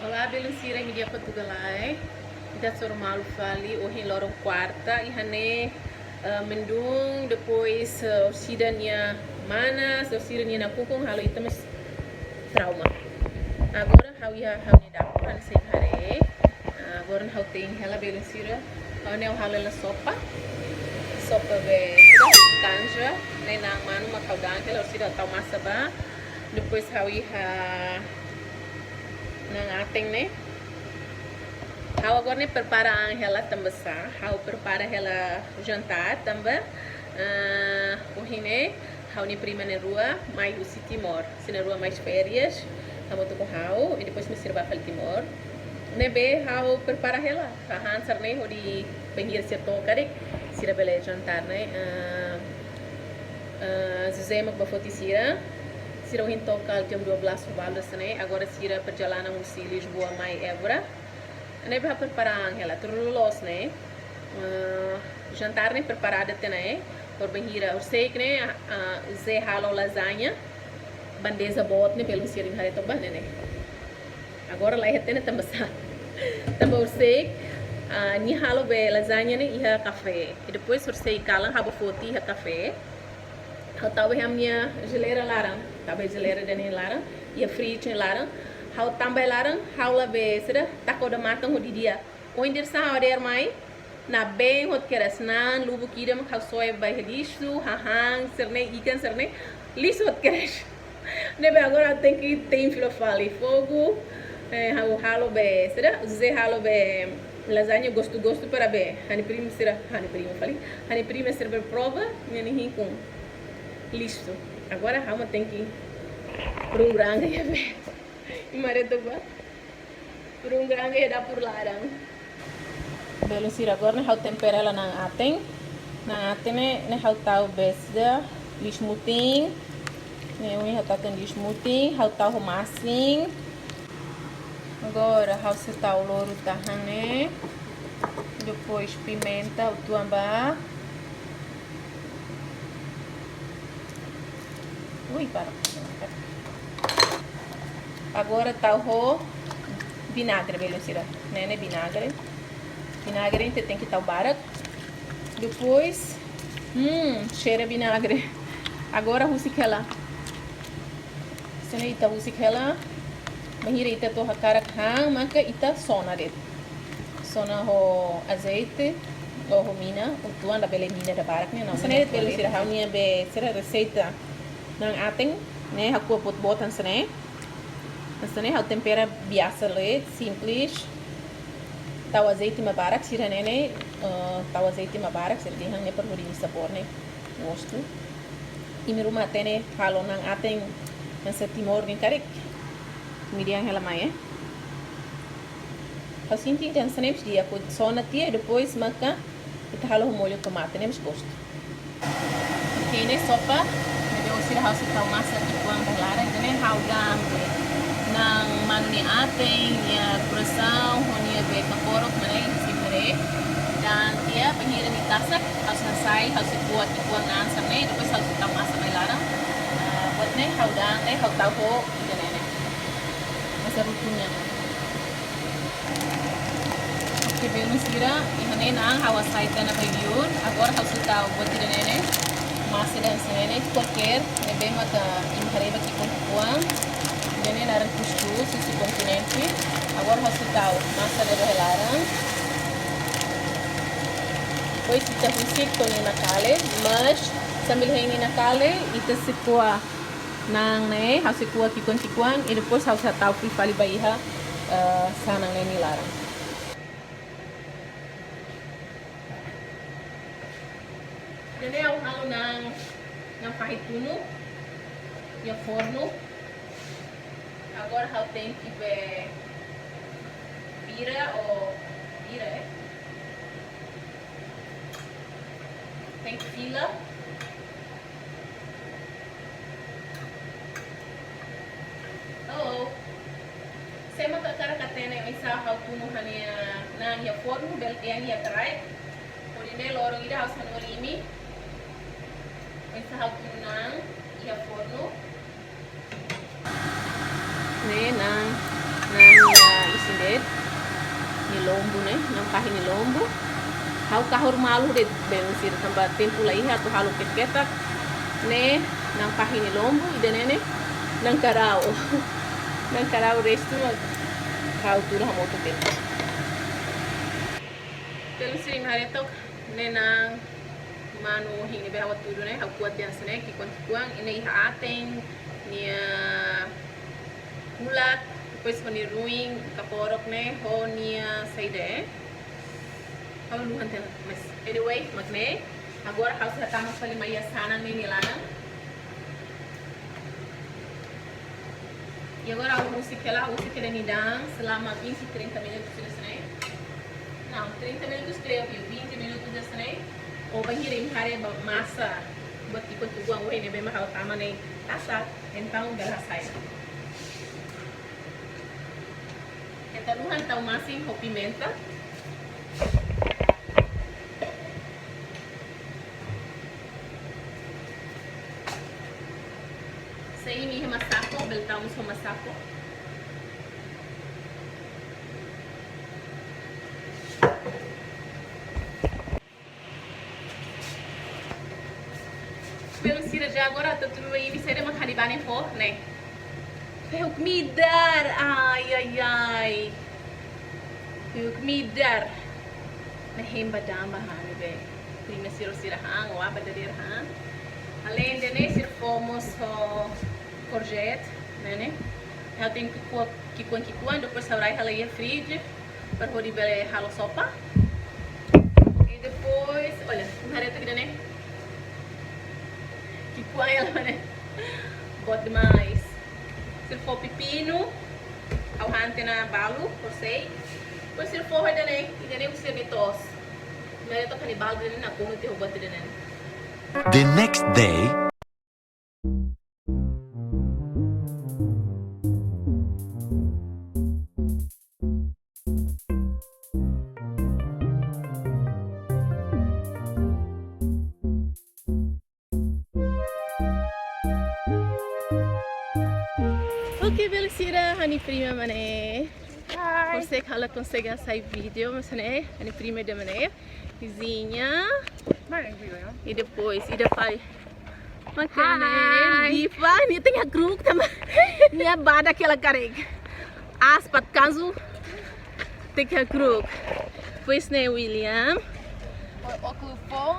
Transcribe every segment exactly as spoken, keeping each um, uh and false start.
Olá, belun sira, imi di'ak ka tuga lai? Ita hasoru malu fali, ohin loron kuarta, iha ne'e, eh, mendung, depois, eh, orsida nia manas, orsida nia nakukun, halo ita mós trauma. Agora, ha'u iha, ha'u-nia dapur, ha'u sei haree. Ah, agora ha'u te'in hela, belun sira. Ha'u ne'e ha'u halo hela sopa. Sopa be, sira kanja, ne'e na'an manu mak ha'u da'an hela, orsida tau masa ba. Depois ha'u iha na'an aten ne'e. Ha'u agora ne'e prepara an hela tanba sá. Ha'u prepara hela jantar tanba, ah, ohin ne'e ha'u-nia prima na'in-rua mai husi Timor. Sira na'in-rua mai férias hamutuk ho ha'u, i depois mak sira bá fali Timor. Ne'ebé ha'u prepara hela. Hahán sira-ne'e hodi bainhira sira to'o karik, sira bele jantar ne'e. Ah, ah, José mak bá foti sira. Sira ohin to'o kala jam dua belas ho balu hanesan ne'e. Agora sira perjalanan husi Lisboa mai Évora. Ne'ebé ha'u prepara an hela, tuir loloos ne'e. Ah, jantar ne'e preparadu tiha ona, eh. Horibainhira, horiseik ne'e, ah, ah, José halo lasaña, bandeja boot ne'e, belun sira, imi haree to'ok ba ne'e ne'e. Agora laiha tiha ona tanba sá. Tanba horiseik, ah, nia halo be lasaña ne'e iha kafé. I depois horiseik kalan ha'u bá foti iha kafé. Ha'u tau be ha'u-nia jeleira laran, tau be jeleira ida-ne'e laran, iha fridge nia laran. Ha'u tau ba laran, ha'u la be sira, taka odamatan hodi di'ak. Ohin dadeer-saan ha'u hadeer mai, nabeen hotu kedas, na'an lubuk ida mak ha'u soe ba iha lixu, hahán sira-ne'e, ikan sira-ne'e, lixu hotu kedas. Ne'ebé agora ha'u tenke te'in fila fali fogu, eh, ha'u halo be sira, José halo be lasaña gostu-gostu para be ha'u-nia prima sira, ha'u-nia prima fali, ha'u-nia prima sira bele prova, nia na'in-hi'in kun lixu. Agora ha'u mak tenke runguranga iha be. Imi haree to'ok ba. Runguranga iha dapur laran. Belun sira, agora ne'e ha'u tempera hela na'an aten. Na'an aten ne'e, ne'e ha'u tau be sira, lixu mutin. Ne'e ohin ha'u tau tiha ona lixu mutin, ha'u tau ho masin. Agora ha'u sei tau loru tahan ne'e. Depois pimenta, uitoan ba. Ui, para. Agora tau ho vinagre, belun sira. Ne'e ne'e vinagre. Vinagre ita tenke tau barak. Depois, hmm, cheira vinagre. Agora husik hela. Sira-ne'e ita husik hela. Bainhira ita to'o hakarak han, maka ita sona de'it. Sona ho azeite, ou ho mina, uitoan, labele mina ida barak ne'e, no. Sira-ne'e, belun sira, ha'u-nia be sira reseita na'an aten ne'e, ha'u ko'a boot-boot hanesan ne'e. Hanesan ne'e ha'u tempera biasa loos, simples. Tau azeite mak barak, sira-ne'e ne'e, eh, tau azeite mak barak, sira dehan ne'e para hodi nia sabór ne'e gostu. Imi ruma hatene halo na'an aten hanesan Timor nian karik, imi dehan hela mai, eh. Ha'u sente hanesan ne'e mós di'ak, ha'u sona tiha, depois maka ita halo ho molho tomate, ne'e mós gostu. Oke, ne'e sopa, ne'ebé ohin sira ha'u sei tau masa ki'ikoan ba iha laran, ida-ne'e ha'u da'an be na'an manu nia aten, nia korasaun, ho nia be kakorok, mak ne'e, imi sei haree. Da'an tiha, bainhira nia tasak, ha'u sei hasai, ha'u sei ko'a ki'ikoan na'an sira-ne'e, depois ha'u sei tau masa ba iha laran. Ah, buat ne'e ha'u da'an ne'e, ha'u tau ho ida-ne'e ne'e. Masa rukunya. Oke, belun sira, iha ne'e na'an ha'u hasai tiha ona ba iha li'ur. Agora ha'u sei tau buat ida-ne'e ne'e. Masa ida hanesan ne'e ne'e, kualkér, ne'ebé maka imi haree ba ki'ikoan-ki'ikoan. Ida-ne'e naran kuskus, husi kontinente. Agora ha'u sei tau masa ida ba iha laran. Depois ita husik to'o nia nakali, mas sambil hein nia nakali, ita sei ko'a na'an ne'e, ha'u sei ko'a ki'ikoan-ki'ikoan, i depois ha'u sei tau fila fali ba iha, eh, sanan ne'e nia laran. Ida-ne'e ha'u halo na'an, na'an fahi tunu, iha fornu. Agora ha'u tenke be vira ou vira, eh? Tenke fila. Halo. Sé mak hakarak hatene oinsá ha'u tunu ha'u-nia na'an iha fornu, bele dehan iha kraik. Hodi nune'e loron ida ha'u sei hanorin imi oinsá ha'u tunu na'an iha fornu. Ne'e na'an, na'an iha Na'an fahi nia lombu. Ha'u kahur malu de'it, belun sira, tanba tempu la iha atu halo ketak-ketak. Ne'e na'an fahi nia lombu, ida-ne'e ne'e na'an karau. Na'an karau, restu mak ha'u tuur hamutuk de'it. Belun sira, imi haree took, ne'e na'an manu ohin ne'ebé ha'u hatudu ne'e, ha'u ko'a tiha hanesan ne'e, ki'ikoan-ki'ikoan, i ne'e iha aten, nia kulak, depois ho nia ruin, kaporok ne'e, ho nia saida. Ha'u haluha tiha ona, mas anyway, mak ne'e. Agora ha'u sei hatama fali mai iha sanan ne'e nia laran. I agora ha'u husik hela, husik hela nia da'an selama vinte, trinta minutos hanesan ne'e. Não, trinta minutos creio que, vinte minutos hanesan ne'e. Ou bainhira imi haree ba masa, buat ki'ikoan-ki'ikoan ohin ne'ebé mak ha'u tama ne'e tasak, entaun bele hasai. Entaun hanu'u tau masin ho pimenta. Se imi iha masako, bele tau mós ho masako. Belun sira, já agora atu hatudu ba imi saida mak ha'u-nia bane fó ne'e. Fehuk midar, ai, ai, ai. Fehuk midar. Ne'e hemba dama han ne'ebé prima sira, sira han, ou aban dadeer han. Além de ne'e, sira fó mós ho courgette, ne'e, ne'e. Ha'u tenke ko'a ki'ikoan-ki'ikoan, depois ha'u rai hela iha fridge, para hodi bele halo sopa. I depois, olha, imi haree took ida-ne'e. Ki'ikoan hela ne'e. Boot demais. Sira fó pepinu, ha'u han tiha ona balu, por sei. Depois sira fó ida-ne'e, ida-ne'e husi nia to'os. Imi haree took, nia balu ida-ne'e nakonu tiha ho buat ida-ne'e. The next day. Oke, belun sira, ha'u-nia prima mak ne'e. Hai. Konsege, ha'u la konsege hasai vídeo, mas ne'e, ha'u-nia prima ida mak ne'e. Vizinha. Mana yang biru ya? I depois, ida fali. Mak ne'e, hai. Diva, nia tenke hakru'uk tanba nia badak hela karik. Aas pat kanzu, tenke hakru'uk. Depois ne'e William. Ókulu foun.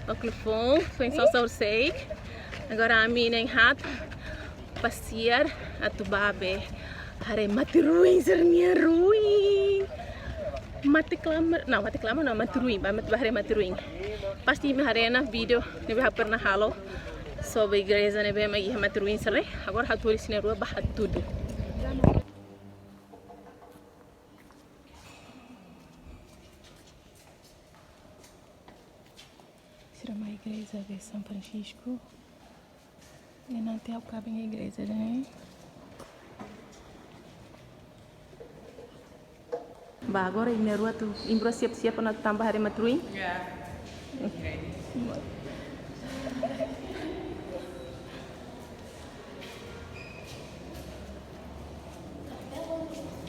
Ókulu foun, foin sosa horiseik. Agora ami na'in haat pasiar atu bá be haree mate-ruin sira-nia ruin. Mate klamar, não, mate klamar não, mate-ruin, bá mate, bá haree mate-ruin. Pasti imi haree ona vídeo ne'ebé ha'u pernah halo sobre igreja ne'ebé mak iha mate-ruin sira. Agora ha'u atu hodi sira-nia rua bá hatudu. Sira mai igreja de São Francisco. E nanti ha'u kaben iha igreja ne'e. Bá, agora imi rua atu, imi rua siap-siap ona atu tama bá haree mate-ruin? Ya.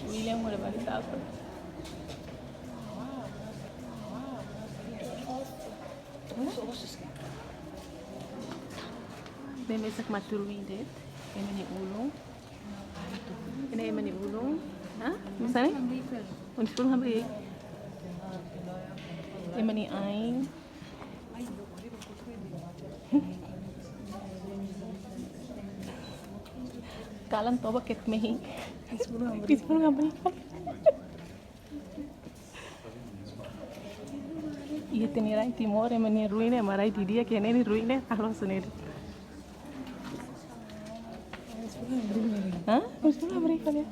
William udah balik ke apa? Ne'e mesak mate-ruin de'it, ema nia ulun. Ne'e ema nia ulun. Hah? Mesak ne'e? Unsur hamri. Ema nia ain. Kalan toba ket mehi. Unsur hamri. Unsur hamri. Iha ita-nia rai Timor, ema nia ruin ne'e, ema rai didi'ak iha ne'e nia ruin ne'e, halo hanesan ne'e. Hah? Unsur hamri kali ya?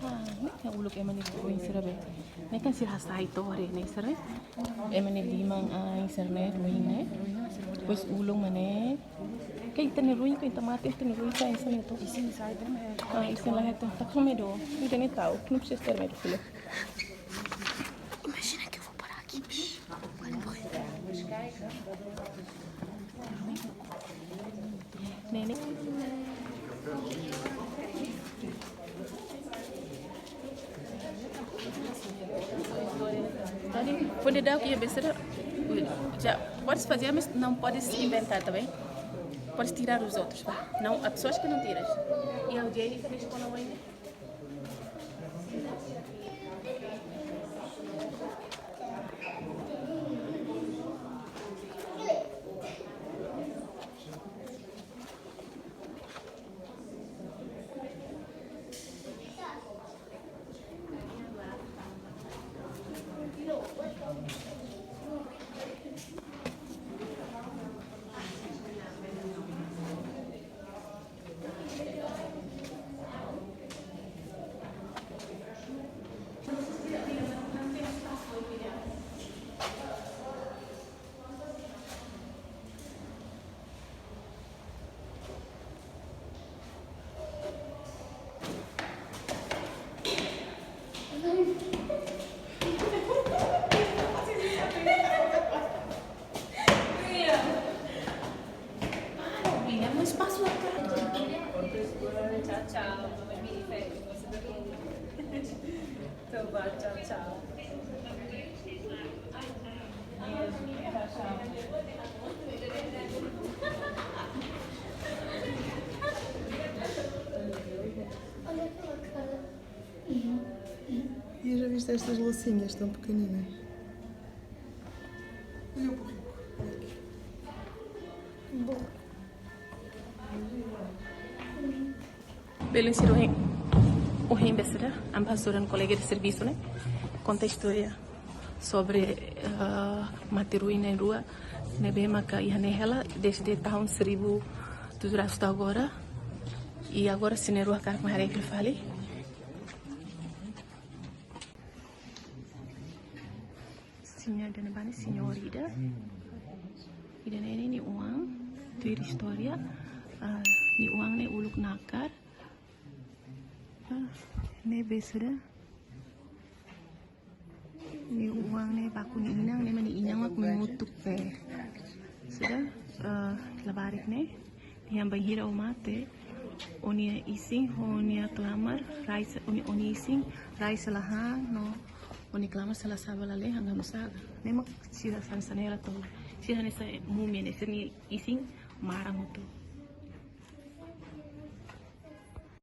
Ah, ne'e uluk ema nia ruin sira be. Ne'e kan sira hasai to'o haree ne'e sira. Ema nia liman ain sira-ne'e, ruin ne'e. Depois ulun mak ne'e. Ke ita-nia ruin, ke ita mate, ita-nia ruin sai hanesan ne'e to. Isin sai, tem, eh, ah, isin la hetan. Tá com medo. Ita-nia ta'uk, não precisa ter medo, filho. Imagina que eu vou parar aqui. Ne'e, ne'e. Pode dar o que é besteira, já pode fazer, mas não pode se inventar também. Pode tirar os outros, vá. Não, há pessoas que não tiram. E ao dia que eles colam ainda. Tchau, tchau. Então vá, tchau, tchau. E já viste estas lacinhas tão pequeninas? Olha o burrico. Olha aqui. Bom. Belun sira ohin, ohin besada, ami bá hasoru ho kolega de servisu ne'e, konta istória sobre, ah, mate-ruin na'in-rua ne'ebé maka iha ne'e hela desde tahun seribu tujuh ratus to'o agora. I agora sira na'in-rua hakarak mai haree fali. Sira-nia ida-ne'ebá ne'e señór ida. Ida-ne'e ne'e nia oan, tuir istória. Ah, nia oan ne'e uluk nakar. Ah, ne'e besada. Nia oan ne'e baku nia inan, ne'e mak nia inan mak mengutuk pé. Sudah, eh, labarik ne'e, iha bainhira ó mate, ó-nia isin, ó-nia klamar, rai se-, ó-nia, ó-nia isin, rai sei la han, no, ó-nia klamar sei la saba lalehan, ha'u la sabe. Ne'e mak sira hanesan ne'e hela to'o. Sira hanesan múmia ne'e, sira-nia isin maran hotu.